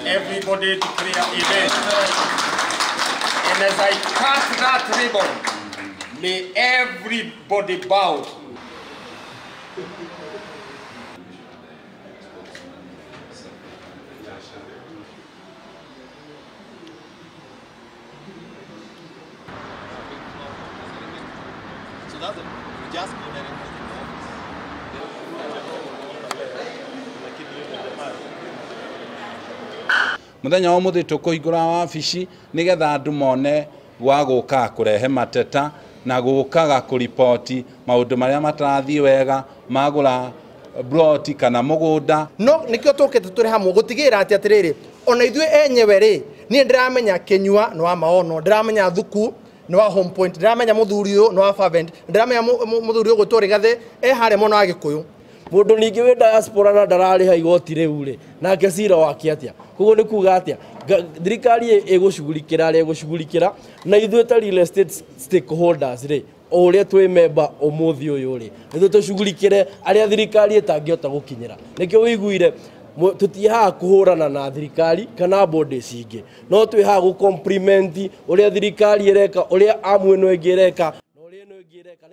Everybody declare amen. And as I cut that ribbon, may everybody bow. So that's we just go directly to the office. Muthenya wa muthi tukuhingura wabici nigetha andu mone gwa guka kurehe mateta na gukaga kuripoti maundu maria matarathie wega magura ploti kana mugunda. No nikio tukite turi hamwe gutigira ati atiriri ona ithuĩ enyewe ri nie ndiramenya Kinyua ni wa Maono, ndiramenya Thuku ni wa Home Point, ndiramenya muthuri uyu ni wa Fervent, ndiramenya muthuri uyu gwitwo Rigathi e haria mwena wa Gikuyu. Mundu ningi wi diaspora na ndarariha igoti riu ri nake cira wake atia? Koguo ni kuga atia thirikari igucugurikira aria igucugurikira na ithuĩ ta real estate stakeholders ri o uria twi member umuthi uyu ri ithuĩ tucugurikire aria thirikari itangihota gukinyira. Nikio wiguire tutihaha kuhurana na thirikari kana bodies ingĩ, no twihaha gu compliment uria thirikari ireka, uria amu ĩno ĩngĩ ĩreka na uria ĩno ĩngĩ ĩreka.